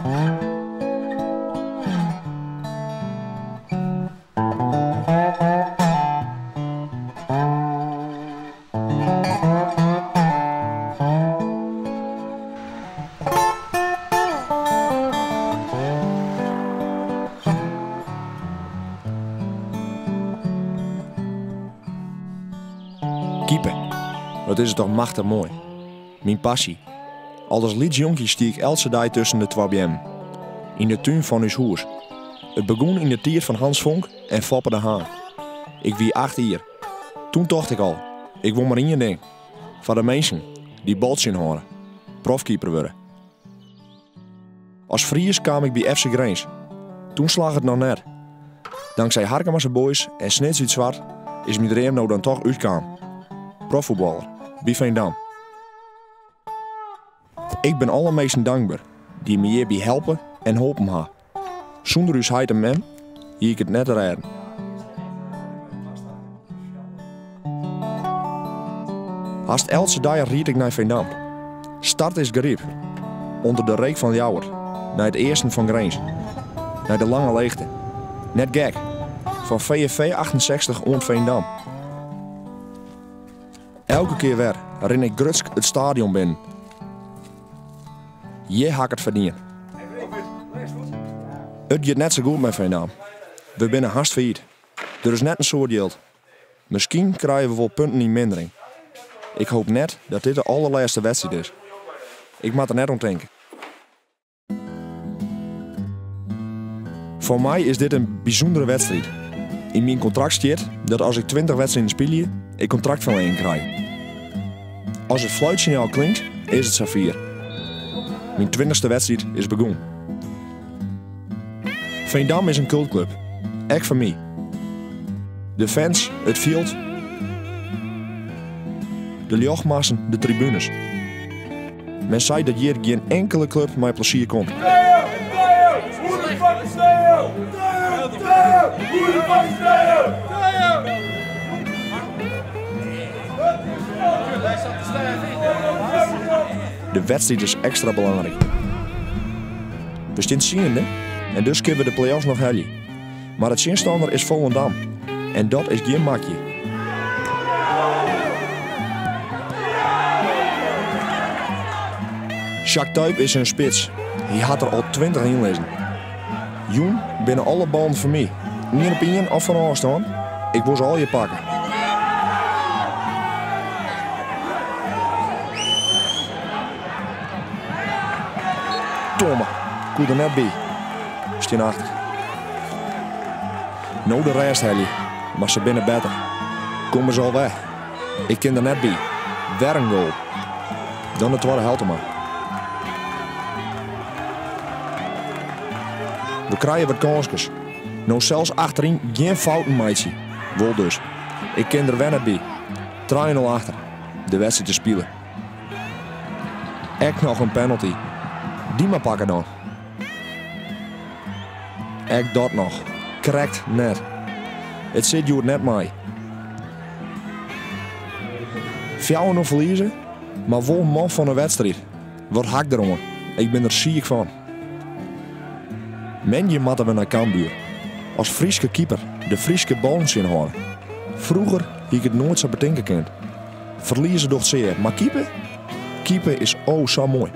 Keeper, wat is it toch machtich moai. Myn passy. Al as lyts jonkje stie ik eltse dei tusken de twa beammen. Yn de tún fan ús hûs. It begûn yn de tiid fan Hans Vonk en Foppe de Haan. Ik wie acht jier. Toen tocht ik al, ik wol mar ien ding. Foar de minsken, dy bal tsjinhâlde. Profkeeper wurde. As Fries kaam ik by FC Grins. Toen slagge it noch net. Tanksij Harkemase Boys en Snits Wyt Swart is myn dream no dan toch útkaam. Proffuotballer, by Veendam. Ik bin alle minsken dankber dy't my hjirby helpe en holpen ha. Sûnder ús heit en mem hie ik it net rêden. Hast eltse dei ried ik nei Veendam. Start is Garyp, ûnder de reek fan Ljouwert, nei it easten fan Grins, nei de Lange Leechte. Net gek, fan VFV 68 oant Veendam. Elke kear wer rin ik grutsk it stadion binnen. Hjir ha ik it ferdien. It giet net sa goed mei Veendam. We binne hast fallyt. Der is net in soad jild. Miskien krije we wol punten yn mindering. Ik hoop net dat dit de allerlêste wedstriid is. Ik moat der net oan tinke. Foar my is dit in bysûndere wedstriid. Yn myn kontrakt stiet dat as ik 20 wedstriden spylje, ik kontraktferlenging krij. As it fluitsinjaal klinkt, is it safier. Myn twintichste wedstriid is begûn. Veendam is in kultklup, ek foar my. De fans, it fjild, de ljochtmassen, de tribunes. Men seit dat hjir gjin inkele klup mei plezier komt. De wedstriid is ekstra belangryk. We stean tsiende en dus kinne we de play-offs noch helje. Mar de tsjinstanner is Volendam en dat is gjin makje. Jacques Tuyp is in spits. Hy hat der al 20 yn lizzen. Jûn binne alle ballen foar my. Ien op ien of fan ôfstân, ik wol se allegear pakke. Tomme, koe der net by. Stean achter. No de rêst helje, mar se binne better. Komme se al wer. Ik kin der net by. Wer in goal. Dan de twadde helte mar. We krije wat kânskes. No sels achteryn gjin fouten meitsje. Wol dus. Ik kin der wer net by. Trije nul achter. De wedstriid is spile. Ek noch in penalty. Dy mar pakke dan. Ek dat noch. Krekt net. It sit hjoed net mei. 4-0 ferlieze, mar wol man fan 'e wedstriid. Wat ha ik deroan? Ik bin der siik fan. Moandei moatte we nei Cambuur. As Fryske keeper de Fryske ballen tsjinhâlde. Froeger hie ik it noait sa betinke kind. Ferlieze docht sear, mar keepe? Keepe is o sa moai.